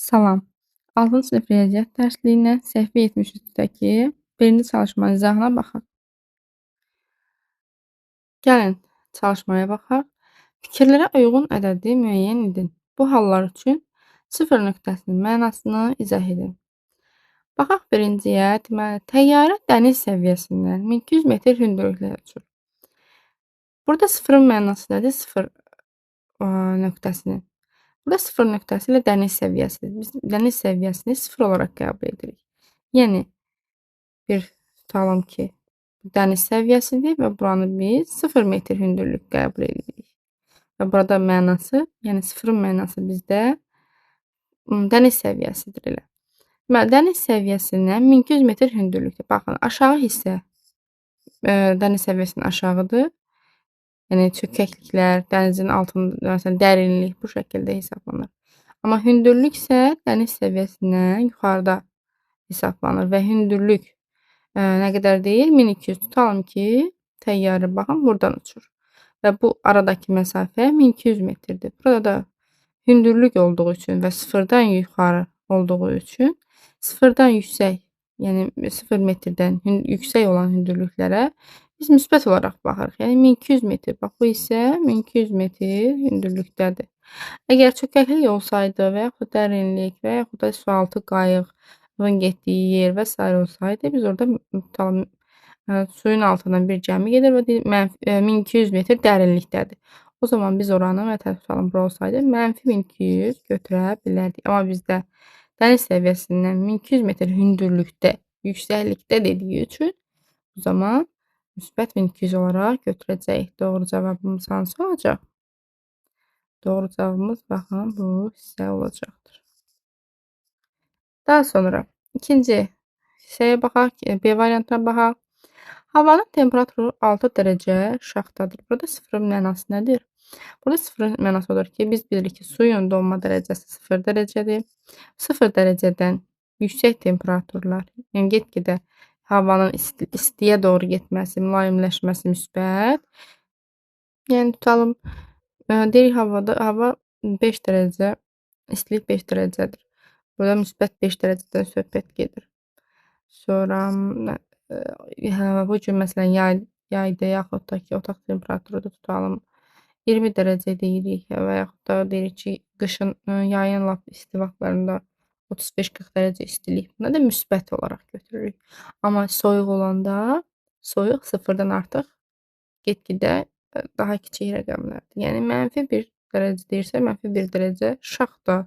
Salam. 6-cı sinif riyaziyyat dərsliyindən səhifə 73-dəki birinci çalışmanın izahına baxaq. Gəlin çalışmaya baxaq. Fikirlərə uyğun ədədi müəyyən edin. Bu hallar üçün sıfır nöqtəsinin mənasını izah edin. Baxaq birinciyə. Deməli, təyyarə dəniz səviyyəsindən 1200 metr hündürlüklə uçur. Burada sıfırın mənası nədir? Sıfır nöqtəsinin. Burada sıfır nöqtəsi ilə dəniz səviyyəsidir. Biz dəniz səviyyəsini sıfır olaraq qəbul edirik. Yəni, bir tutalım ki, dəniz səviyyəsidir və buranı biz 0 metr hündürlük qəbul edirik. Və burada mənası, yəni sıfırın mənası bizdə dəniz səviyyəsidir elə. Deməli, dəniz səviyyəsindən 1200 metr hündürlükdə. Baxın, aşağı hissə dəniz səviyyəsinin aşağıdır. Yəni, çökəkliklər, dənizin altında, məsələn, dərinlik bu şəkildə hesablanır. Amma hündürlük isə dəniz səviyyəsindən yuxarıda hesablanır və hündürlük nə qədər deyil? 1200. Tutalım ki, təyyarə, baxın, buradan uçur. Və bu aradakı məsafə 1200 metrdir. Burada da hündürlük olduğu üçün və sıfırdan yuxarı olduğu üçün sıfırdan yüksək, yəni 0 metrdən yüksək olan hündürlüklərə biz müsbət olaraq baxırıq. Yəni 1200 metr. Bax, bu isə 1200 metr hündürlükdədir. Əgər çökəklik olsaydı və yaxud dərinlik və yaxud da sualtı qayığın getdiyi yer və s. olsaydı, biz orada tutalım, suyun altından bir gəmi gedir və 1200 metr dərinlikdədir. O zaman biz oranı, məsələn, tutalım, bura olsaydı, mənfi 1200 götürə bilərdik. Amma bizdə dəniz səviyyəsindən 1200 metr hündürlükdə, yüksəklikdə dediyi üçün o zaman müsbət 1200 olaraq götürəcəyik. Doğru cavabımız hansı olacaq? Doğru cavabımız, baxın, bu hissə olacaqdır. Daha sonra ikinci hissəyə baxaq, B variantına baxaq. Havanın temperaturu 6 dərəcə şaxtadır. Burada sıfırın mənası nədir? Burada sıfırın mənası odur ki, biz bilirik ki, suyun donma dərəcəsi 0 dərəcədir. 0 dərəcədən yüksək temperaturlar, yəni get-gedə havanın istiyə doğru getməsi, mülayimləşməsi müsbət. Yəni tutalım, deyirik havada hava 5 dərəcə, istilik 5 dərəcədir. Burada müsbət 5 dərəcədən söhbət gedir. Sonra bu gün məsələn yayda yaxud da ki, otaq temperaturu da tutalım 20 dərəcə deyirik və yaxud da deyirik ki, qışın, yayın lap isti vaxtlarında 35-40 dərəcə istilik. Buna da müsbət olaraq götürürük. Amma soyuq olanda soyuq sıfırdan artıq get-gedə daha kiçik rəqəmlərdir. Yəni mənfi 1 dərəcə deyirsə, mənfi 1 dərəcə şaxta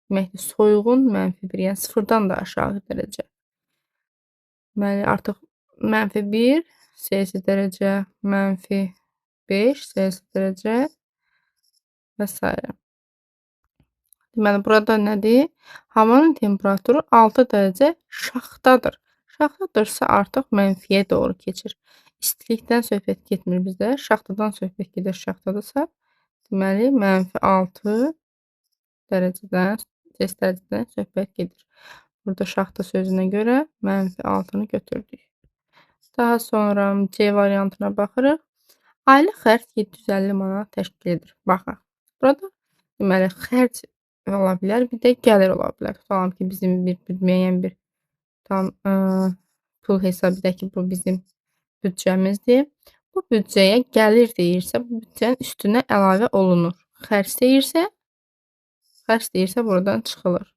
deməkdir. Soyuğun mənfi 1, yəni sıfırdan da aşağı dərəcə. Deməli, artıq mənfi 1 Selsius dərəcə, mənfi 5 Selsius dərəcə və s. Deməli, burada nədir? Havanın temperaturu 6 dərəcə şaxtadır. Şaxtadırsa artıq mənfiyə doğru keçir. İstilikdən söhbət getmir bizdə. Şaxtadan söhbət gedir. Şaxtadırsa, deməli, mənfi 6 dərəcədən, Selsius dərəcədən söhbət gedir. Burada şaxta sözünə görə mənfi 6-nı götürdük. Daha sonra C variantına baxırıq. Aylıq xərc 750 manat təşkil edir. Baxaq. Burada deməli, xərc ola bilər, bir də gəlir ola bilər. Tutalım ki, bizim bir müəyyən bir tam pul hesab edək ki, bu bizim büdcəmizdir. Bu büdcəyə gəlir deyirsə, bu büdcənin üstünə əlavə olunur. Xərc deyirsə, buradan çıxılır.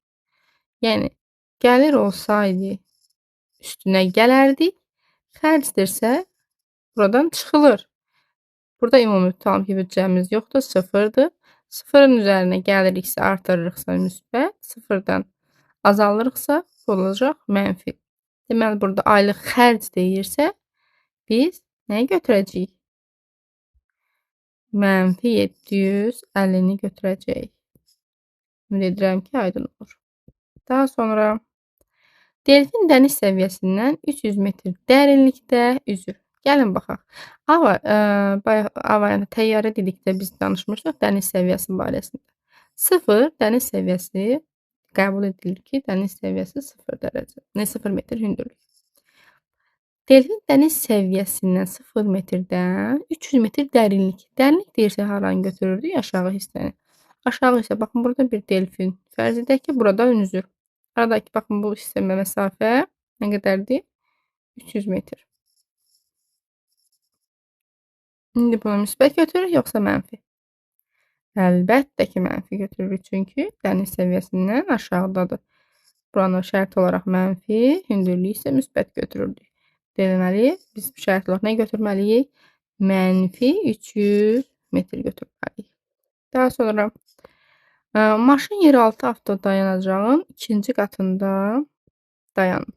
Yəni, gəlir olsaydı üstünə gələrdik, xərcdirsə buradan çıxılır. Burada ümumi tutalım ki, büdcəmiz yoxdur, sıfırdır. Sıfırın üzərinə gəliriksə, artırırıqsa müsbət, sıfırdan azalırıqsa olacaq mənfi. Deməli, burada aylıq xərc deyirsə, biz nəyi götürəcəyik? Mənfi 750-ni götürəcəyik. Ümid edirəm ki, aydın olur. Daha sonra delfin dəniz səviyyəsindən 300 metr dərinlikdə üzür. Gəlin baxaq. A variantı təyyarə dedikdə biz danışmışdıq dəniz səviyyəsi barəsində. 0 dəniz səviyyəsi qəbul edilir ki, dəniz səviyyəsi 0 dərəcə, 0 metr hündürlük. Delfin dəniz səviyyəsindən 0 metrdən 300 metr dərinlik. Dərinlik deyirsə haranı götürürdük? Aşağı hissəni. Aşağı isə baxın, burada bir delfin. Fərz edək ki, burada üzür. Aradakı, baxın, bu hissəmə məsafə nə qədərdir? 300 metr. İndi bunu müsbət götürürük, yoxsa mənfi? Əlbəttə ki, mənfi götürürük, çünki dəniz səviyyəsindən aşağıdadır. Buranı şərt olaraq mənfi, hündürlüyü isə müsbət götürürdük. Deməli, biz şərt olaraq nə götürməliyik? Mənfi 300 metr götürməliyik. Daha sonra maşın yeraltı avtodayanacağın ikinci qatında dayanır.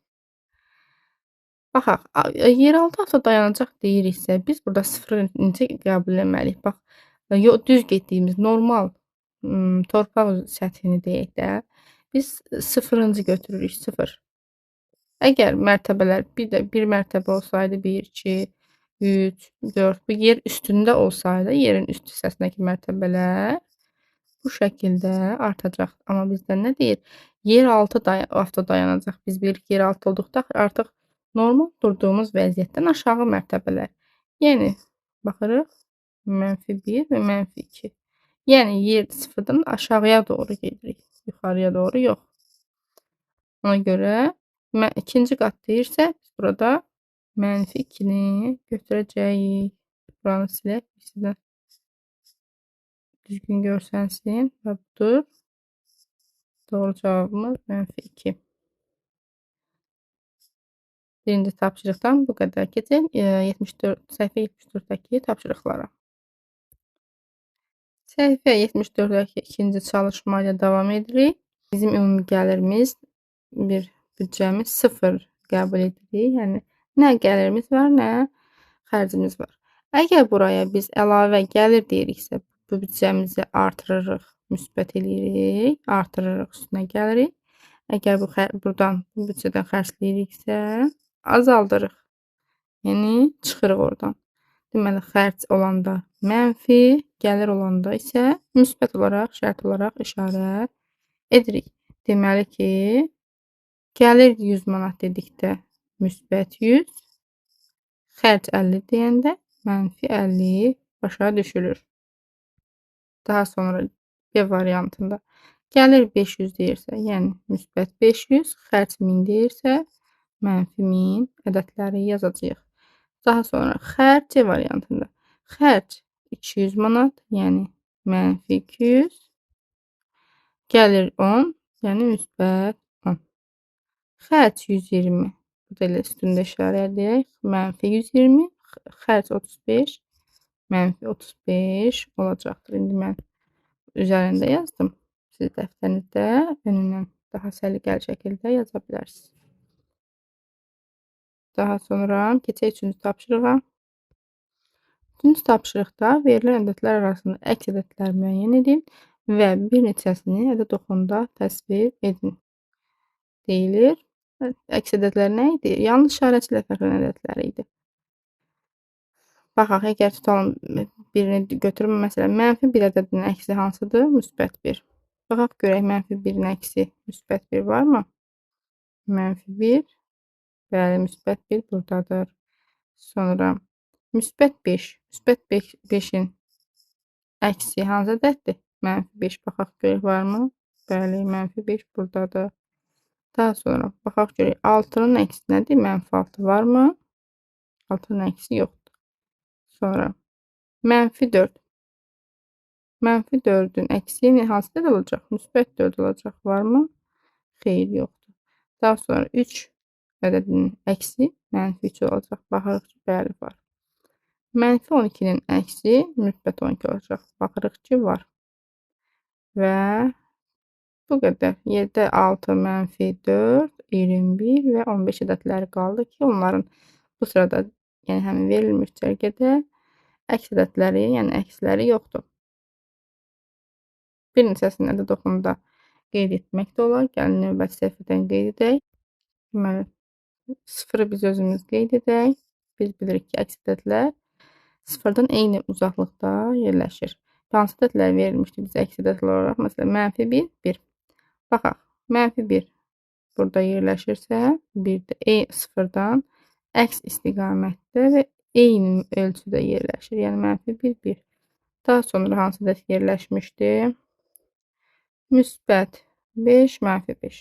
Baxaq, yeraltı avtodayanacaq deyiriksə, biz burada sıfırı necə qəbul etməliyik? Bax, düz getdiyimiz normal torpaq səthini deyək də, biz sıfırıncı götürürük, 0. Əgər mərtəbələr bir də bir mərtəbə olsaydı, 1, 2, 3, 4, bu yer üstündə olsaydı, yerin üst hissəsindəki mərtəbələr bu şəkildə artacaq. Amma bizdən nə deyir? Yeraltı avtodayanacaq. Biz bilirik ki, yeraltı olduqda artıq normal durduğumuz vəziyyətdən aşağı mərtəbələr. Yəni, baxırıq, mənfi 1 və mənfi 2. Yəni, yer sıfırdan aşağıya doğru gedirik. Yuxarıya doğru yox. Ona görə ikinci qat deyirsə, biz burada mənfi 2-ni götürəcəyik. Buranı silək, sizə düzgün görsənsin və budur. Doğru cavabımız mənfi 2. Birinci tapşırıqdan bu qədər. Keçək 74, səhifə 74-dəki tapşırıqlara. Səhifə 74-dəki ikinci çalışma ilə davam edirik. Bizim ümumi gəlirimiz, bir büdcəmiz 0 qəbul edirik. Yəni, nə gəlirimiz var, nə xərcimiz var. Əgər buraya biz əlavə gəlir deyiriksə, bu büdcəmizi artırırıq, müsbət eləyirik, artırırıq, üstünə gəlirik. Əgər bu buradan, bu büdcədən xərcləyiriksə, azaldırıq. Yəni, çıxırıq oradan. Deməli, xərc olanda mənfi, gəlir olanda isə müsbət olaraq, şərt olaraq işarə edirik. Deməli ki, gəlir 100 manat dedikdə müsbət 100, xərc 50 deyəndə mənfi 50 başa düşülür. Daha sonra B variantında gəlir 500 deyirsə, yəni müsbət 500, xərc 1000 deyirsə, mənfi 1000 ədədləri yazacağıq. Daha sonra xərc C variantında xərc 200 manat, yəni mənfi 200, gəlir 10, yəni müsbət 10. Xərc 120, bu da elə üstündə işarə edək, mənfi 120, xərc 35, mənfi 35 olacaqdır. İndi mən üzərində yazdım. Siz dəftərinizdə önündən daha səliqəli şəkildə yaza bilərsiniz. Daha sonra keçək üçüncü tapşırığa. Üçüncü tapşırıqda verilən ədədlər arasında əks ədədlər müəyyən edin və bir neçəsini ədəd oxunda təsvir edin deyilir. Əks ədədlər nə idi? Yalnız işarəçi ilə fərqlənən ədədlər idi. Baxaq, əgər tutalım birini götürüm, məsələn, mənfi bir ədədin əksi hansıdır? Müsbət 1. Baxaq, görək, mənfi 1-in əksi müsbət 1 varmı? Mənfi 1. Bəli, müsbət 1 buradadır. Sonra müsbət 5. Müsbət 5-in əksi hansı ədəddir? Mənfi 5. Baxaq, görək, varmı? Bəli, mənfi 5 buradadır. Daha sonra baxaq, görək, 6-nın əksi nədir? Mənfi 6 varmı? 6-nın əksi yoxdur. Sonra mənfi 4. Mənfi 4-ün əksi hansı ədəd olacaq? Müsbət 4 olacaq. Varmı? Xeyr, yoxdur. Daha sonra 3 ədədinin əksi mənfi 3 olacaq. Baxırıq ki, bəli, var. Mənfi 12-nin əksi müsbət 12 olacaq. Baxırıq ki, var. Və bu qədər. 7, 6, mənfi 4, 21 və 15 ədədləri qaldı ki, onların bu sırada, yəni həmin verilmiş cərgədə əks ədədləri, yəni əksləri yoxdur. Bir neçəsini ədəd oxunda qeyd etmək də olar. Gəlin, növbəti səhifədən qeyd edək. Deməli, sıfırı biz özümüz qeyd edək. Biz bilirik ki, əks ədədlər sıfırdan eyni uzaqlıqda yerləşir. Hansı ədədlər verilmişdi bizə əks ədədlər olaraq? Məsələn, mənfi 1, 1. Baxaq, mənfi 1 burada yerləşirsə, 1 də sıfırdan əks istiqamətdə və eyni ölçüdə yerləşir. Yəni, mənfi 1, 1. Daha sonra hansı ədəd yerləşmişdi? Müsbət 5, mənfi 5.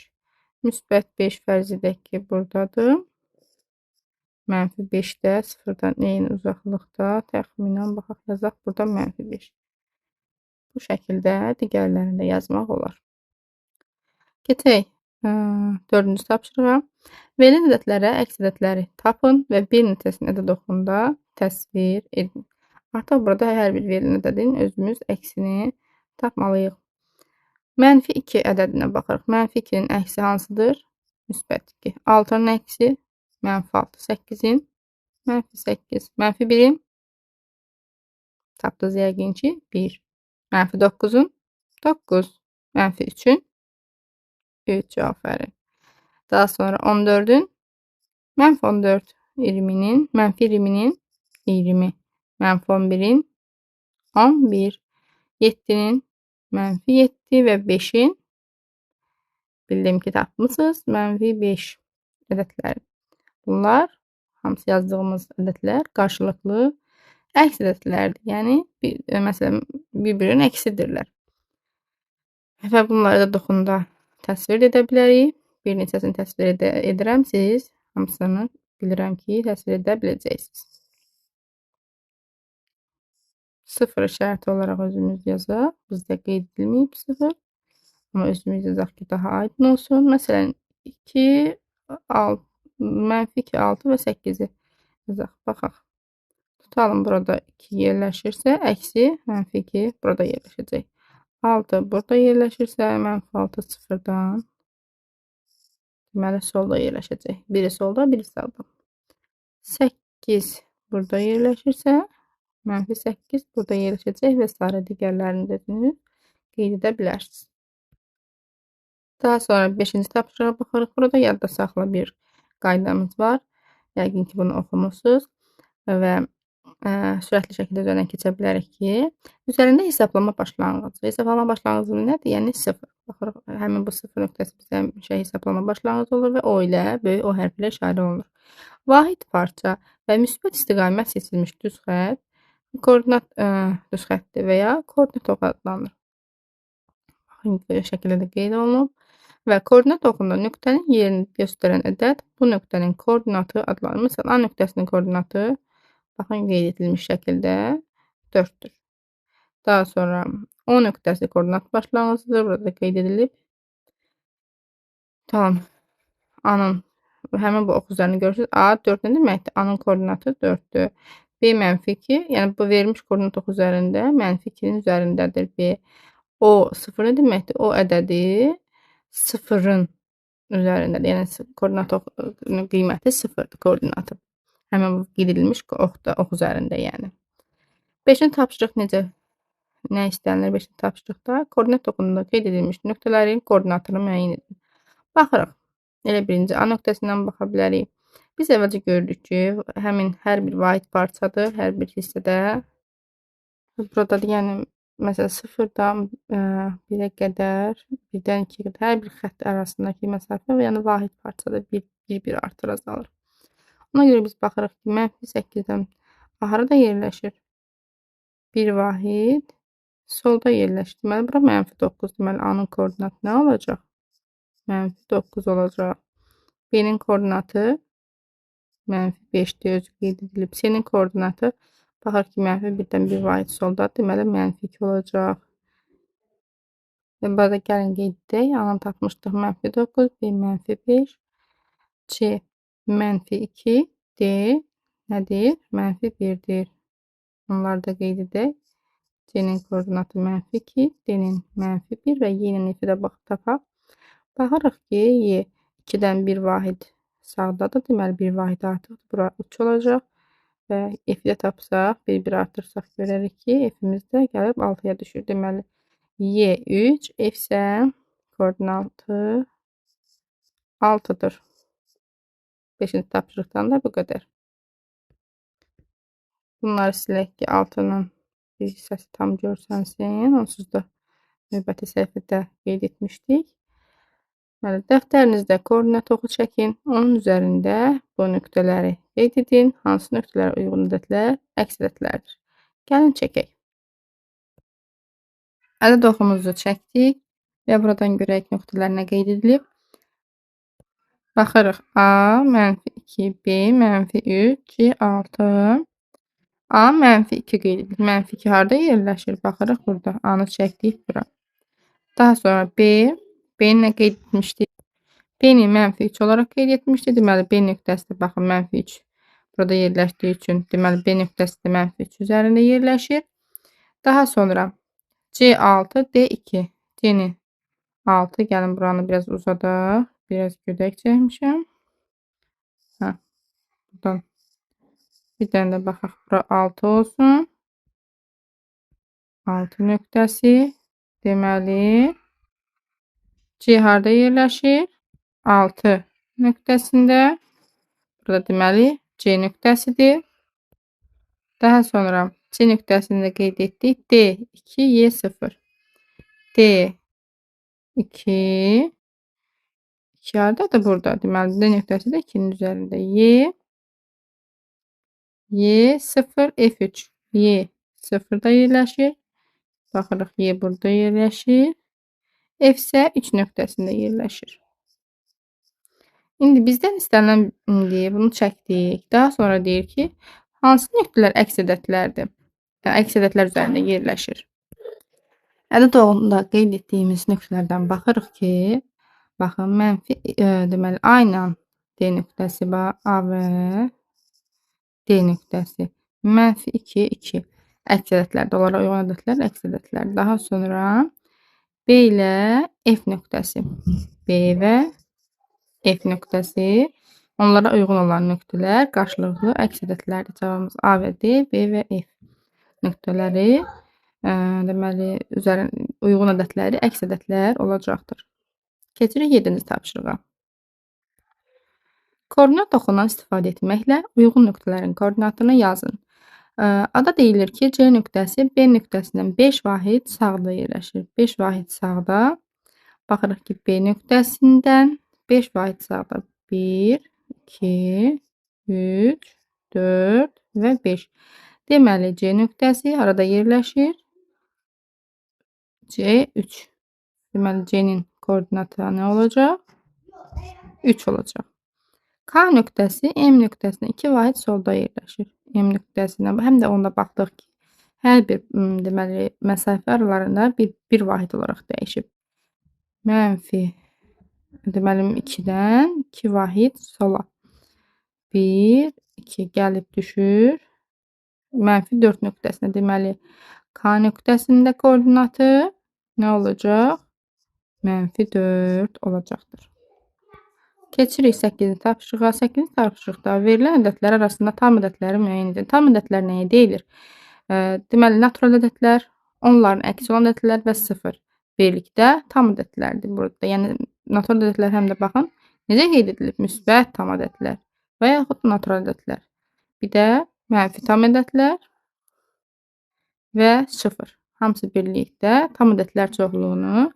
Müsbət 5 fərz edək ki, buradadır. Mənfi 5 də 0-dan eyni uzaqlıqda təxminən baxaq, yazaq burada mənfi 5. Bu şəkildə digərlərini də yazmaq olar. Keçək 4-cü tapşırığa. Verilən ədədlərə əks ədədləri tapın və bir neçəsini ədəd oxunda təsvir edin. Artıq burada hər bir verilən ədədin özümüz əksini tapmalıyıq. Mənfi 2 ədədinə baxırıq. Mənfi 2-nin əksi hansıdır? Müsbət 2. 6-nın əksi mənfi 6. 8-in mənfi 8. Mənfi 1-in tapdınız yəqin ki 1. Mənfi 9-un 9. Mənfi 3-ün 3. Aferin. Daha sonra 14-ün mənfi 14. 20-nin mənfi 20-nin 20. Mənfi 11-in 11. 7-nin mənfi 7 və 5-in bildim ki tapmışsınız. Mənfi 5 ədədləri. Bunlar hamısı yazdığımız ədədlər qarşılıqlı əks ədədlərdir. Yəni, məsələn, bir-birinin əksidirlər. Və bunları da oxunda təsvir edə bilərik. Bir neçəsini təsvir edirəm. Siz hamısını bilirəm ki, təsvir edə biləcəksiniz. 0 işarəti olaraq özümüz yazaq. Bizdə qeyd edilməyib 0. Amma özümüz yazaq ki, daha aydın olsun. Məsələn, 2, 6, mənfi 2, 6 və 8-i yazaq. Baxaq. Tutalım, burada 2 yerləşirsə, əksi mənfi 2 burada yerləşəcək. 6 burada yerləşirsə, mənfi 6 sıfırdan deməli, solda yerləşəcək. Biri solda, biri sağda. 8 burada yerləşirsə, mənfi 8 burada yerləşəcək və s. Digərlərini də özünüz qeyd edə bilərsiniz. Daha sonra 5-ci tapşırığa baxırıq. Burada yadda saxla bir qaydamız var. Yəqin ki, bunu oxumuşsunuz və sürətli şəkildə üzərindən keçə bilərik ki, üzərində hesablama başlanğıcı. Hesablama başlanğıcı nədir? Yəni 0. Baxırıq, həmin bu 0 nöqtəsi bizə hesablama başlanğıcı olur və O ilə, böyük O hərfi ilə işarə olunur. Vahid parça və müsbət istiqamət seçilmiş düz xətt koordinat düz xətti və ya koordinat oxu adlanır. Baxın, bu şəkildə də qeyd olunub. Və koordinat oxunda nöqtənin yerini göstərən ədəd bu nöqtənin koordinatı adlanır. Məsələn, A nöqtəsinin koordinatı baxın, qeyd edilmiş şəkildə 4-dür. Daha sonra O nöqtəsi koordinat başlanğıcıdır. Burada qeyd edilib. Tamam. A-nın həmin bu ox üzərində görürsünüz. A 4 nə deməkdir? A-nın koordinatı 4-dür. B mənfi 2. Yəni bu verilmiş koordinat ox üzərində mənfi 2-nin üzərindədir. B. O 0 nə deməkdir? O ədədi 0-ın üzərindədir. Yəni koordinat qiyməti 0-dır koordinatı. Həmin bu qeyd edilmiş ox üzərində yəni. 5-ci tapşırıq necə? Nə istənilir 5-ci tapşırıqda? Koordinat oxunda qeyd edilmiş nöqtələrin koordinatını müəyyən edin. Baxırıq. Elə birinci A nöqtəsindən baxa bilərik. Biz əvvəlcə gördük ki, həmin hər bir vahid parçadır, hər bir hissədə. Burada da, yəni, məsələn, 0-dan 1-ə qədər, 1-dən 2-yə qədər hər bir xətt arasındakı məsafə, yəni vahid parçada bir artır, azalır. Ona görə biz baxırıq ki, mənfi 8-dən A harada yerləşir? Bir vahid solda yerləşir. Deməli, bura mənfi 9. Deməli, A-nın koordinatı nə olacaq? Mənfi 9 olacaq. B-nin koordinatı mənfi 5-dir, özü qeyd edilib. C-nin koordinatı baxır ki, mənfi 1-dən bir vahid solda. Deməli, mənfi 2 olacaq. Və burada gəlin qeyd edək. A-nı tapmışdıq mənfi 9, B mənfi 5, C mənfi 2, D nədir? Mənfi 1-dir. Onları da qeyd edək. C-nin koordinatı mənfi 2, D-nin mənfi 1 və Y-nin F-i də baxıb tapaq. Baxırıq ki, Y 2-dən bir vahid sağdadır. Deməli, bir vahid artıqdır. Bura 3 olacaq. Və F-i də tapsaq, 1-1 artırsaq görərik ki, F-imiz də gəlib 6-ya düşür. Deməli, Y 3, F isə koordinatı 6-dır. 5-ci tapşırıqdan da bu qədər. Bunları silək ki, 6-nın bir hissəsi tam görsənsin. Onsuz da növbəti səhifədə qeyd etmişdik. Deməli, dəftərinizdə koordinat oxu çəkin. Onun üzərində bu nöqtələri qeyd edin. Hansı nöqtələrə uyğun ədədlər əks ədədlərdir. Gəlin çəkək. Ədəd oxumuzu çəkdik. Və buradan görək nöqtələr nə qeyd edilib. Baxırıq. A, mənfi 2, B, mənfi 3, C, 6. A, mənfi 2 qeyd edilir. Mənfi 2 harada yerləşir? Baxırıq burada. A-nı çəkdik bura. Daha sonra B, B-ni nə qeyd etmişdik? B-ni mənfi 3 olaraq qeyd etmişdik. Deməli, B nöqtəsi də baxın, mənfi 3 burada yerləşdiyi üçün, deməli, B nöqtəsi də mənfi 3 üzərində yerləşir. Daha sonra C6, D2. C-ni 6. Gəlin buranı biraz uzadaq. Biraz gödək çəkmişəm. Hə, buradan bir dənə də baxaq. Bura 6 olsun. 6 nöqtəsi. Deməli, C harada yerləşir? 6 nöqtəsində. Burada deməli, C nöqtəsidir. Daha sonra C nöqtəsini də qeyd etdik. D 2, Y 0. D 2, 2 haradadır burada? Deməli, D nöqtəsi də 2-nin üzərində. Y, Y 0, F3. Y 0-da yerləşir. Baxırıq, Y burada yerləşir. F isə 3 nöqtəsində yerləşir. İndi bizdən istənilən, indi bunu çəkdik. Daha sonra deyir ki, hansı nöqtələr əks ədədlərdir? Yəni, əks ədədlər üzərində yerləşir. Ədəd oxunda qeyd etdiyimiz nöqtələrdən baxırıq ki, baxın, mənfi, deməli, A ilə D nöqtəsi, A və D nöqtəsi. Mənfi 2, 2. Əks ədədlərdə, onlara uyğun ədədlər əks ədədlər. Daha sonra B ilə F nöqtəsi. B və F nöqtəsi. Onlara uyğun olan nöqtələr qarşılıqlı əks ədədlərdir. Cavabımız A və D, B və F nöqtələri. Deməli, uyğun ədədləri əks ədədlər olacaqdır. Keçirik 7-ci tapşırığa. Koordinat oxundan istifadə etməklə uyğun nöqtələrin koordinatını yazın. Ada deyilir ki, C nöqtəsi B nöqtəsindən 5 vahid sağda yerləşir. 5 vahid sağda. Baxırıq ki, B nöqtəsindən 5 vahid sağda. 1, 2, 3, 4 və 5. Deməli, C nöqtəsi harada yerləşir? C3. Deməli, C-nin koordinatı nə olacaq? 3 olacaq. K nöqtəsi M nöqtəsinə 2 vahid solda yerləşir. M nöqtəsinə, həm də onda baxdıq ki, hər bir deməli, məsafə aralarında bir vahid olaraq dəyişib. Mənfi, deməli, 2-dən 2 vahid sola. 1, 2 gəlib düşür. Mənfi 4 nöqtəsinə, deməli, K nöqtəsində koordinatı nə olacaq? Mənfi 4 olacaqdır. Keçirik 8-ci tapşırığa. 8-ci tapşırıqda verilən ədədlər arasında tam ədədləri müəyyən edin. Tam ədədlər nəyə deyilir? Deməli, natural ədədlər, onların əksi olan ədədlər və 0 birlikdə tam ədədlərdir burada. Yəni, natural ədədlər həm də baxın, necə qeyd edilib? Müsbət tam ədədlər və yaxud natural ədədlər. Bir də mənfi tam ədədlər və 0. Hamısı birlikdə tam ədədlər çoxluğunu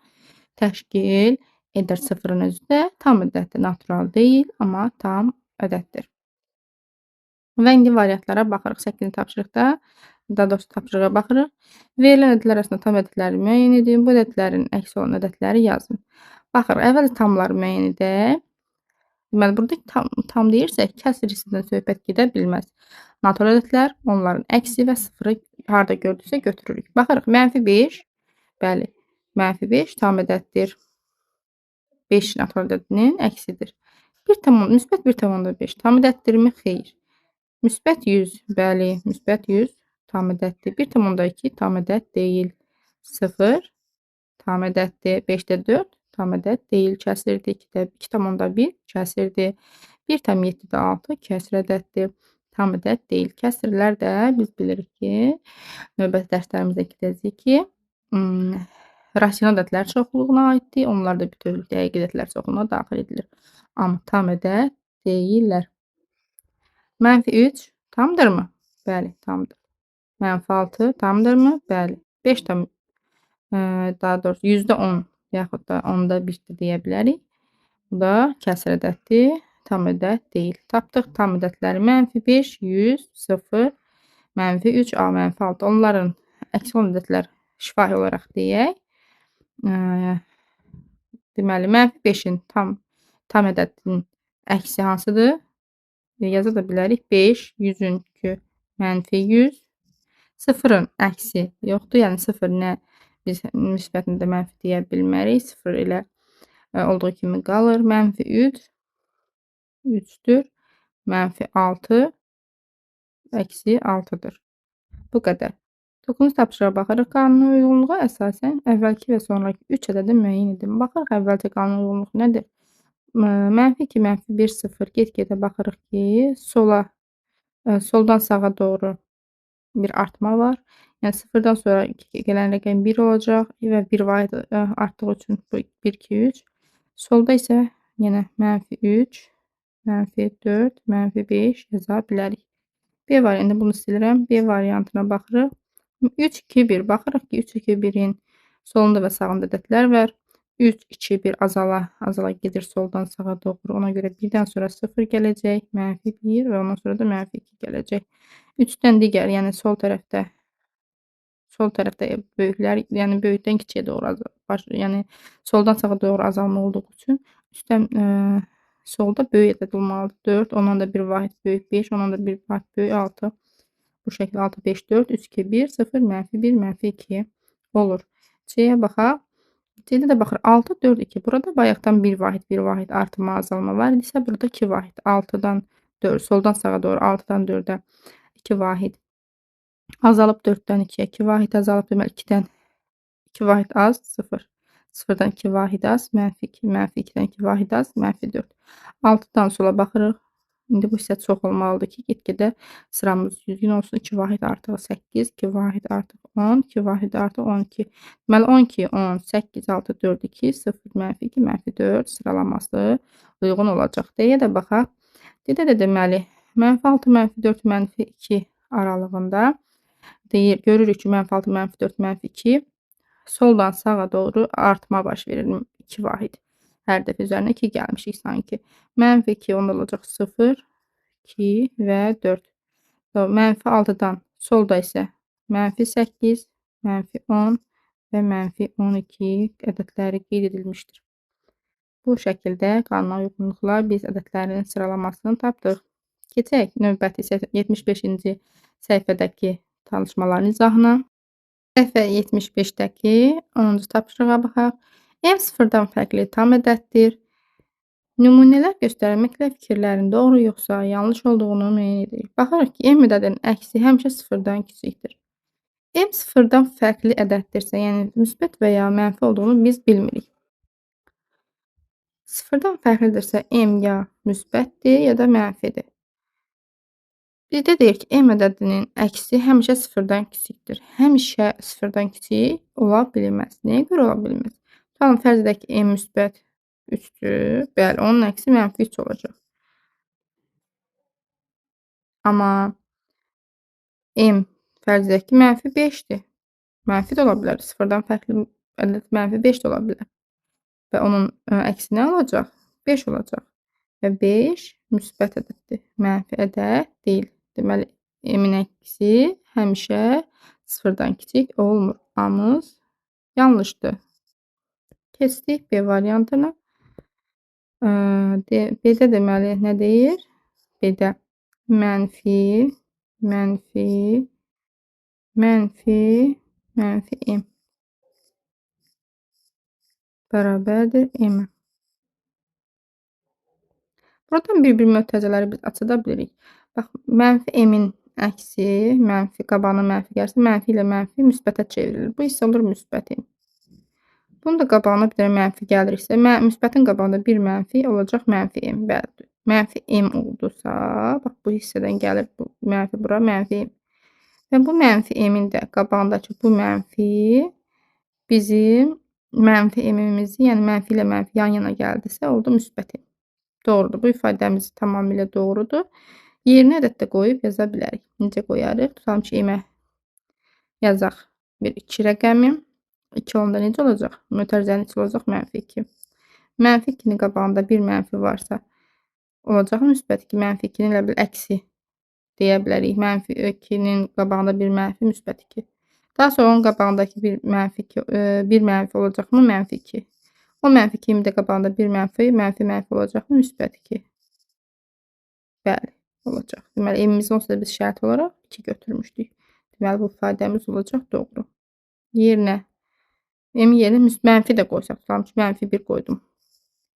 təşkil edir. 0-ın özü də tam ədəddir. Natural deyil, amma tam ədəddir. Və indi variantlara baxırıq. 8-ci tapşırıqda, daha doğrusu tapşırığa baxırıq. Verilən ədədlər arasında tam ədədləri müəyyən edin. Bu ədədlərin əksi olan ədədləri yazın. Baxırıq, əvvəl tamları müəyyən edək. Deməli, burada tam deyirsək, kəsr hissədən söhbət gedə bilməz. Natural ədədlər, onların əksi və 0-ı harada gördüksə götürürük. Baxırıq, mənfi 5, bəli, mənfi 5 tam ədəddir. 5 natural ədədinin əksidir. Müsbət 1,5 tam ədəddirmi? Xeyr. Müsbət 100, bəli, müsbət 100 tam ədəddir. 1,2 tam ədəd deyil. 0 tam ədəddir. 5-də 4 tam ədəd deyil, kəsirdir. 2,1 kəsirdir. 1,7-də 6 kəsir ədəddir. Tam ədəd deyil. Kəsirlər də biz bilirik ki, növbəti dərslərimizdə gedəcəyik ki, rasional ədədlər çoxluğuna aiddir. Onlar da bütövlükdə dəqiq ədədlər çoxluğuna daxil edilir. Amma tam ədəd deyirlər. Mənfi 3 tamdırmı? Bəli, tamdır. Mənfi 6 tamdırmı? Bəli. 5 tam, daha doğrusu %10 yaxud da 10-da 1 də deyə bilərik. Bu da kəsr ədəddir. Tam ədəd deyil. Tapdıq tam ədədləri. Mənfi 5, 100, 0, mənfi 3, A, mənfi 6. Onların əksi olan ədədlər şifahi olaraq deyək. Deməli, mənfi 5-in tam ədədinin əksi hansıdır? Yaza da bilərik. 5, 100-ün kü mənfi 100. 0-ın əksi yoxdur. Yəni 0 nə biz müsbətini də mənfi deyə bilmərik. 0 elə olduğu kimi qalır. Mənfi 3, 3-dür. Mənfi 6, əksi 6-dır. Bu qədər. 9-cu tapşırığa baxırıq. Qanuna uyğunluğa əsasən əvvəlki və sonraki 3 ədədi müəyyən edin. Baxırıq, əvvəlcə qanuna uyğunluq nədir? Mənfi 2, mənfi 1, 0. Get-gedə baxırıq ki, soldan sağa doğru bir artma var. Yəni 0-dan sonra gələn rəqəm 1 olacaq və 1 vahid artdığı üçün bu 1, 2, 3. Solda isə yenə mənfi 3, mənfi 4, mənfi 5 yaza bilərik. B variantı bunu silirəm. B variantına baxırıq. 3, 2, 1. Baxırıq ki, 3, 2, 1-in solunda və sağında ədədlər var. 3, 2, 1 azala gedir soldan sağa doğru. Ona görə 1-dən sonra 0 gələcək, mənfi 1 və ondan sonra da mənfi 2 gələcək. 3-dən digər, yəni sol tərəfdə böyüklər, yəni böyükdən kiçiyə doğru, yəni soldan sağa doğru azalma olduğu üçün 3-dən solda böyük ədəd olmalıdır. 4, ondan da bir vahid böyük 5, ondan da bir vahid böyük 6. Bu şəkildə 6, 5, 4, 3, 2, 1, 0, mənfi 1, mənfi 2 olur. C-yə baxaq. C-də də baxır 6, 4, 2. Burada bayaqdan bir vahid, bir vahid artıma, azalma var idisə, burada 2 vahid. 6-dan 4, soldan sağa doğru 6-dan 4-ə 2 vahid azalıb, 4-dən 2-yə 2 vahid azalıb, deməli 2-dən 2 vahid az, 0. 0-dan 2 vahid az, mənfi 2, mənfi 2-dən 2 vahid az, mənfi 4. 6-dan sola baxırıq. İndi bu hissə çox olmalıdır ki, get-gedə sıramız düzgün olsun. 2 vahid artıq 8, 2 vahid artıq 10, 2 vahid artıq 12. Deməli, 12, 10, 8, 6, 4, 2, 0, mənfi 2, mənfi 4 sıralaması uyğun olacaq. D-yə də baxaq. D-də də deməli, mənfi 6, mənfi 4, mənfi 2 aralığında deyir, görürük ki, mənfi 6, mənfi 4, mənfi 2 soldan sağa doğru artma baş verir. 2 vahid. Hər dəfə üzərinə 2 gəlmişik sanki. Mənfi 2 onda olacaq 0, 2 və 4. Mənfi 6-dan solda isə mənfi 8, mənfi 10 və mənfi 12 ədədləri qeyd edilmişdir. Bu şəkildə qanuna uyğunluqla biz ədədlərin sıralamasını tapdıq. Keçək növbəti 75-ci səhifədəki çalışmaların izahına. Səhifə 75-dəki 10-cu tapşırığa baxaq. M sıfırdan fərqli tam ədəddir. Nümunələr göstərməklə fikirlərin doğru yoxsa yanlış olduğunu müəyyən edirik. Baxırıq ki, M ədədinin əksi həmişə sıfırdan kiçikdir. M sıfırdan fərqli ədəddirsə, yəni müsbət və ya mənfi olduğunu biz bilmirik. Sıfırdan fərqlidirsə, M ya müsbətdir, ya da mənfidir. Bizdə deyir ki, M ədədinin əksi həmişə sıfırdan kiçikdir. Həmişə sıfırdan kiçik ola bilməz. Nəyə görə ola bilməz? Tutalım, fərz edək ki, M müsbət 3-dür. Bəli, onun əksi mənfi 3 olacaq. Amma M fərz edək ki, mənfi 5-dir. Mənfi də ola bilər. Sıfırdan fərqli ədəd mənfi 5 də ola bilər. Və onun əksi nə olacaq? 5 olacaq. Və 5 müsbət ədəddir. Mənfi ədəd deyil. Deməli, M-in əksi həmişə sıfırdan kiçik olmur. A-mız yanlışdır. Keçdik B variantına. B-də deməli nə deyir? B-də mənfi, mənfi, mənfi, mənfi M bərabərdir M-ə. Buradan bir-bir mötərizələri biz açıda bilirik. Bax, mənfi M-in əksi, mənfi, qabağına mənfi gəlsə, mənfi ilə mənfi müsbətə çevrilir. Bu hissə olur müsbət M. Bunun da qabağına bir dənə mənfi gəlirsə, müsbətin qabağında bir mənfi olacaq mənfi M. Bəli, mənfi M oldusa, bax bu hissədən gəlir bu mənfi bura, mənfi M. Və bu mənfi M-in də qabağındakı bu mənfi bizim mənfi M-imizi, yəni mənfi ilə mənfi yan yana gəldisə, oldu müsbət M. Doğrudur. Bu ifadəmiz tamamilə doğrudur. Yerinə ədəd də qoyub yaza bilərik. Necə qoyarıq? Tutalım ki, M-ə yazaq bir 2 rəqəmi. 2 olanda necə olacaq? Mötərizənin içi olacaq mənfi 2. Mənfi 2-nin qabağında bir mənfi varsa, olacaq müsbət 2. Mənfi 2-nin elə bil əksi deyə bilərik. Mənfi 2-nin qabağında bir mənfi müsbət 2. Daha sonra onun qabağındakı bir mənfi 2, bir mənfi olacaqmı? Mənfi 2. O mənfi 2-nin də qabağında 1 mənfi, mənfi mənfi olacaqmı? Müsbət 2. Bəli, olacaq. Deməli, m-imiz olsa da biz şərt olaraq 2 götürmüşdük. Deməli, bu ifadəmiz olacaq doğru. Yerinə, m yerinə mənfi də qoysaq, tutalım ki, mənfi 1 qoydum.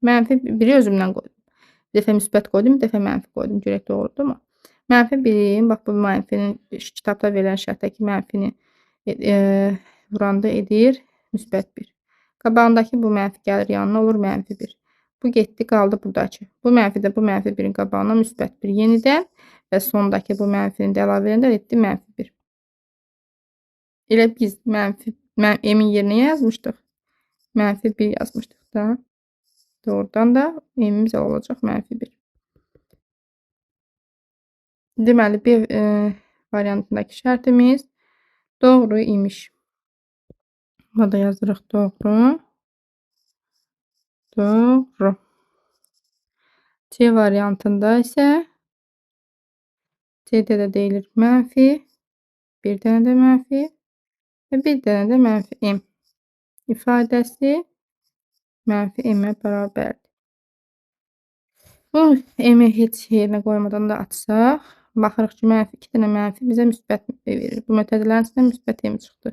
Mənfi 1-i özümdən qoydum. Bir dəfə müsbət qoydum, bir dəfə mənfi qoydum. Görək doğrudurmu? Mənfi 1-in, bax bu mənfinin kitabda verilən şərtdəki mənfini vuranda edir müsbət 1. Qabağındakı bu mənfi gəlir yanına, olur mənfi 1. Bu getdi, qaldı buradakı. Bu mənfi də bu mənfi 1-in qabağına müsbət 1 yenidən və sondakı bu mənfini də əlavə edəndə etdi mənfi 1. Elə biz mənfi, m-in yerinə yazmışdıq. Mənfi 1 yazmışdıq da. Doğrudan da m-imiz olacaq mənfi 1. Deməli, B variantındakı şərtimiz doğru imiş. Burada yazırıq doğru. Doğru. C variantında isə C-də də deyilir mənfi, bir dənə də mənfi və bir dənə də mənfi m ifadəsi mənfi m-ə bərabərdir. Bunu m-i heç yerinə qoymadan da açsaq, baxırıq ki, mənfi 2 dənə mənfi bizə müsbət verir. Bu mötərizələrin içindən müsbət m çıxdı.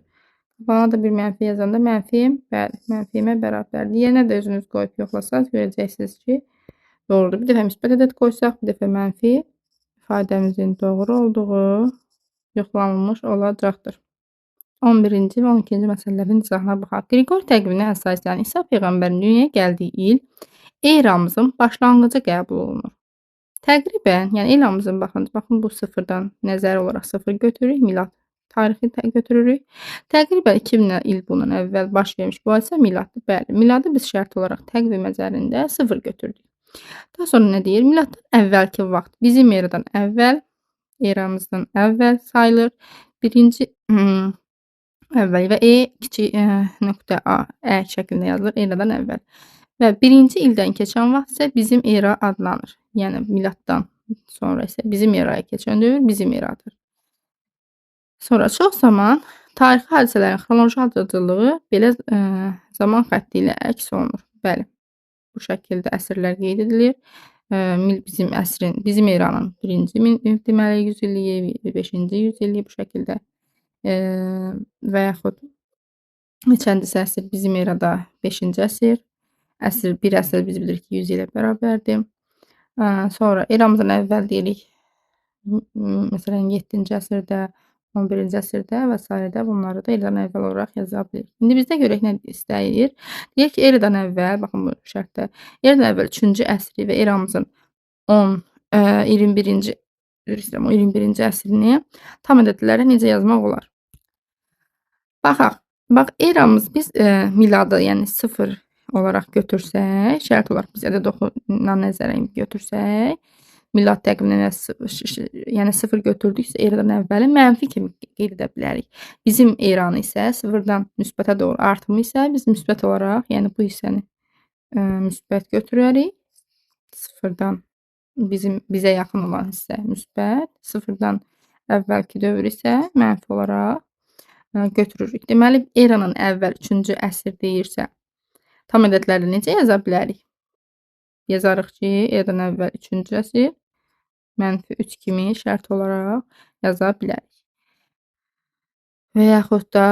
Bana da bir mənfi yazanda mənfi m, bəli, mənfi m-ə bərabərdir. Yerinə də özünüz qoyub yoxlasanız görəcəksiniz ki, doğrudur. Bir dəfə müsbət ədəd qoysaq, bir dəfə mənfi ifadəmizin doğru olduğu yoxlanılmış olacaqdır. 11-ci və 12-ci məsələlərin izahına baxaq. Qriqor təqviminə əsasən İsa Peyğəmbərin dünyaya gəldiyi il eramızın başlanğıcı qəbul olunur. Təqribən, yəni eramızın baxın bu sıfırdan nəzəri olaraq sıfır götürürük, milad tarixi götürürük. Təqribən 2000 il bundan əvvəl baş vermiş bu hadisə miladdır. Bəli, miladı biz şərt olaraq təqvim nəzərində sıfır götürdük. Daha sonra nə deyir? Miladdan əvvəlki vaxt bizim eradan əvvəl, eramızdan əvvəl sayılır. Birinci əvvəl və E kiçik nöqtə A, E şəklində yazılır eradan əvvəl. Və birinci ildən keçən vaxt isə bizim era adlanır. Yəni miladdan sonra isə bizim eraya keçən dövr bizim eradır. Sonra çox zaman tarixi hadisələrin xronoloji ardıcıllığı belə zaman xətti ilə əks olunur. Bəli, bu şəkildə əsrlər qeyd edilir. Bizim əsrin, bizim eranın birinci deməli 100 illiyi, 5-ci 100 illiyi bu şəkildə və yaxud neçəncisi əsr bizim erada 5-ci əsr. Əsr, bir əsr biz bilirik ki, 100 ilə bərabərdir. Sonra eramızdan əvvəl deyirik, məsələn 7-ci əsrdə, 11-ci əsrdə və s. bunları da eradan əvvəl olaraq yaza bilirik. İndi bizdə görək nə istəyir. Deyir ki, eradan əvvəl, baxın bu şərtdə, eradan əvvəl 3-cü əsri və eramızın 21-ci əsrini tam ədədlərə necə yazmaq olar? Baxaq, bax eramız biz miladı, yəni 0 olaraq götürsək, şərt olaraq biz ədəd oxuna nəzərən götürsək, milad təqviminə yəni 0 götürdüksə eradan əvvəli mənfi kimi qeyd edə bilərik. Bizim eranı isə sıfırdan müsbətə doğru artımı isə biz müsbət olaraq, yəni bu hissəni müsbət götürərik. Sıfırdan bizə yaxın olan hissə müsbət, sıfırdan əvvəlki dövr isə mənfi olaraq götürürük. Deməli, eranın əvvəl 3-cü əsr deyirsə, tam ədədlərlə necə yaza bilərik? Yazarıq ki, eradan əvvəl 3-cü əsr mənfi 3 kimi şərt olaraq yaza bilərik. Və yaxud da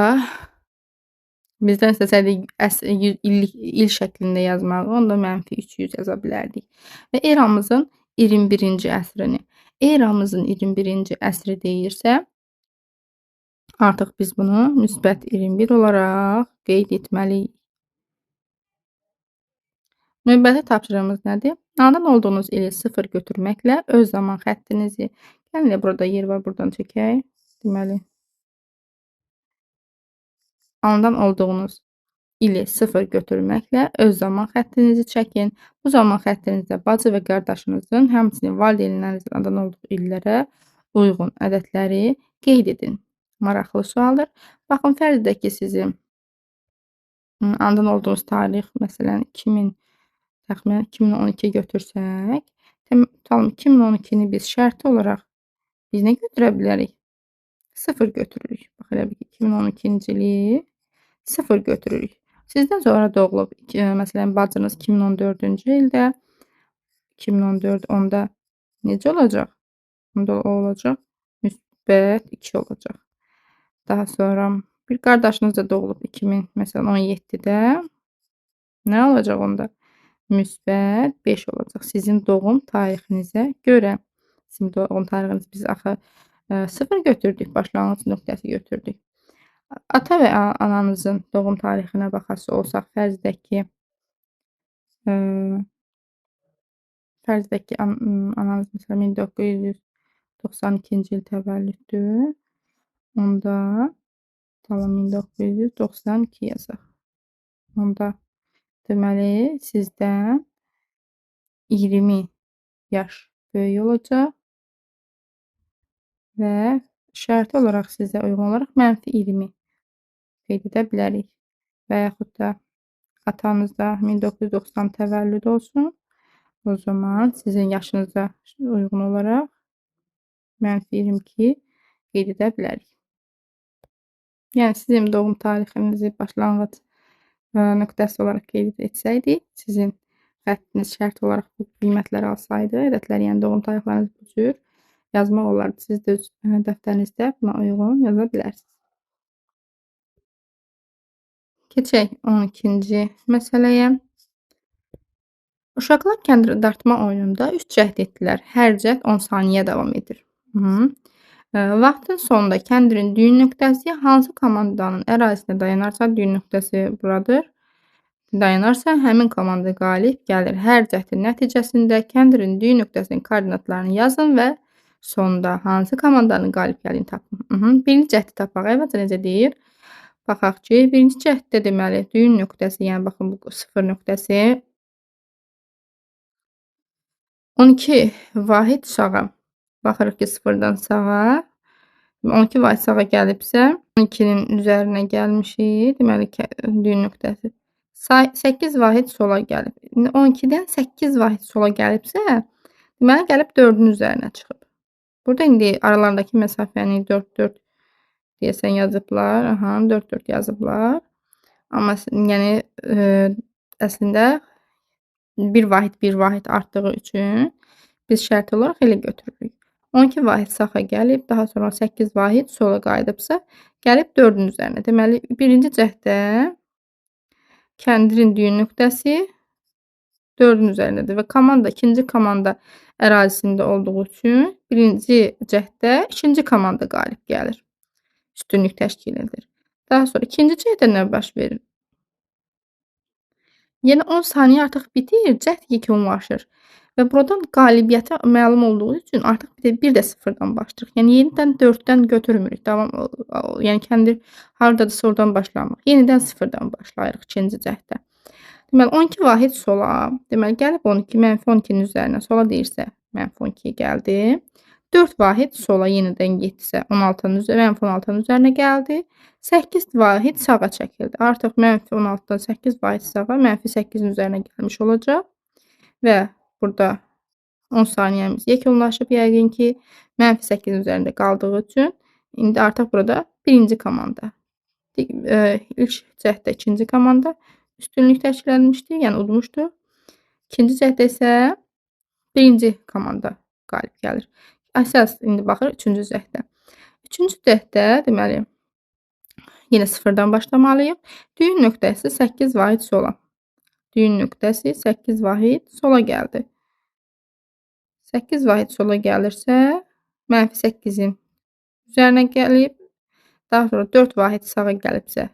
bizdən istəsəydik il şəklində yazmağı, onda mənfi 300 yaza bilərdik. Və eramızın 21-ci əsrini, eramızın 21-ci əsri deyirsə, artıq biz bunu müsbət 21 olaraq qeyd etməliyik. Növbəti tapşırığımız nədir? Anadan olduğunuz ili 0 götürməklə öz zaman xəttinizi, gəlin burada yer var, buradan çəkək. Deməli, anadan olduğunuz ili 0 götürməklə öz zaman xəttinizi çəkin. Bu zaman xəttinizdə bacı və qardaşınızın, həmçinin valideynlərinizin anadan olduğu illərə uyğun ədədləri qeyd edin. Maraqlı sualdır. Baxın, fərz edək ki, sizin anadan olduğunuz tarix, məsələn, 2000, təxminən 2012 götürsək, tutalım 2012-ni biz şərti olaraq biz nə götürə bilərik? 0 götürürük. Bax, elə bil ki, 2012-ci ili 0 götürürük. Sizdən sonra doğulub, məsələn, bacınız 2014-cü ildə, 2014 onda necə olacaq? Onda o olacaq, müsbət 2 olacaq. Daha sonra bir qardaşınız da doğulub 2000, məsələn, 17-də. Nə olacaq onda? Müsbət 5 olacaq. Sizin doğum tarixinizə görə. Sizin doğum tarixiniz biz axı 0 götürdük, başlanğıc nöqtəsi götürdük. Ata və ananızın doğum tarixinə baxası olsaq, fərz edək ki, ananız məsələn 1992-ci il təvəllüddür. Onda tamam 1992 yazaq. Onda deməli sizdən 20 yaş böyük olacaq və şərti olaraq sizə uyğun olaraq mənfi 20 qeyd edə bilərik. Və yaxud da atanız da 1990 təvəllüd olsun. O zaman sizin yaşınıza uyğun olaraq mənfi 22 qeyd edə bilərik. Yəni sizin doğum tarixinizi başlanğıc nöqtəsi olaraq qeyd etsəydik, sizin xəttiniz şərt olaraq bu qiymətləri alsaydı, ədədlər, yəni doğum tarixləriniz bu cür yazmaq olardı. Siz də öz dəftərinizdə buna uyğun yaza bilərsiniz. Keçək 12-ci məsələyə. Uşaqlar kəndir dartma oyununda 3 cəhd etdilər. Hər cəhd 10 saniyə davam edir. Vaxtın sonunda kəndirin düyün nöqtəsi hansı komandanın ərazisinə dayanarsa, düyün nöqtəsi buradır, dayanarsa, həmin komanda qalib gəlir. Hər cəhdin nəticəsində kəndirin düyün nöqtəsinin koordinatlarını yazın və sonda hansı komandanın qalib gəldiyini tapın. Birinci cəhdi tapaq. Əvvəlcə necə deyir? Baxaq ki, birinci cəhddə deməli düyün nöqtəsi, yəni baxın bu 0 nöqtəsi 12 vahid sağa. Baxırıq ki, 0-dan sağa 12 vahid sağa gəlibsə 12-nin üzərinə gəlmişik. Deməli düyün nöqtəsi 8 vahid sola gəlib. İndi 12-dən 8 vahid sola gəlibsə, deməli gəlib 4-ün üzərinə çıxıb. Burada indi aralarındakı məsafəni 4-4 deyəsən yazıblar. Aha, 4-4 yazıblar. Amma yəni əslində bir vahid bir vahid artdığı üçün biz şərt olaraq elə götürürük. 12 vahid sağa gəlib, daha sonra 8 vahid sola qayıdıbsa, gəlib 4-ün üzərinə. Deməli, birinci cəhddə kəndirin düyün nöqtəsi 4-ün üzərindədir və komanda ikinci komanda ərazisində olduğu üçün birinci cəhddə ikinci komanda qalib gəlir. Üstünlük təşkil edir. Daha sonra ikinci cəhddə nə baş verir? Yəni 10 saniyə artıq bitir, cəhd yekunlaşır. Və buradan qalibiyyəti məlum olduğu üçün artıq bir də sıfırdan başlayırıq. Yəni yenidən 4-dən götürmürük. Davam, yəni kəndir hardadırsa oradan başlamırıq. Yenidən sıfırdan başlayırıq ikinci cəhddə. Deməli 12 vahid sola, deməli gəlib 12, mənfi 12-nin üzərinə sola deyirsə, mənfi 12-yə gəldi. 4 vahid sola yenidən getsə 16-nın üzərinə, mənfi 16-nın üzərinə gəldi. 8 vahid sağa çəkildi. Artıq mənfi 16-dan 8 vahid sağa, mənfi 8-in üzərinə gəlmiş olacaq. Və burada 10 saniyəmiz yekunlaşıb yəqin ki, mənfi 8-in üzərində qaldığı üçün indi artıq burada birinci komanda, ilk cəhddə ikinci komanda üstünlük təşkil edilmişdi, yəni udmuşdu. İkinci cəhddə isə birinci komanda qalib gəlir. Əsas indi baxır üçüncü cəhddə. Üçüncü cəhddə deməli yenə sıfırdan başlamalıyıq. Düyün nöqtəsi 8 vahid sola. Düyün nöqtəsi 8 vahid sola gəldi. 8 vahid sola gəlirsə, mənfi 8-in üzərinə gəlib, daha sonra 4 vahid sağa gəlibsə,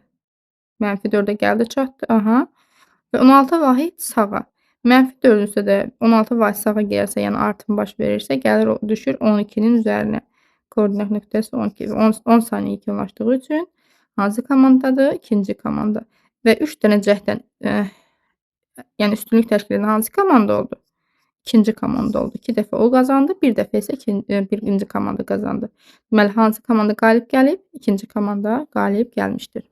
mənfi 4-ə gəldi, çatdı. Aha. Və 16 vahid sağa. Mənfi 4-ün də 16 vahid sağa gəlirsə, yəni artım baş verirsə, gəlir, düşür 12-nin üzərinə. Koordinat nöqtəsi 12. 10 saniyə yekunlaşdığı üçün hansı komandadır? İkinci komanda. Və 3 dənə cəhddən, yəni üstünlük təşkil edən hansı komanda oldu? İkinci komanda oldu. 2 dəfə o qazandı, bir dəfə isə birinci komanda qazandı. Deməli, hansı komanda qalib gəlib? İkinci komanda qalib gəlmişdir.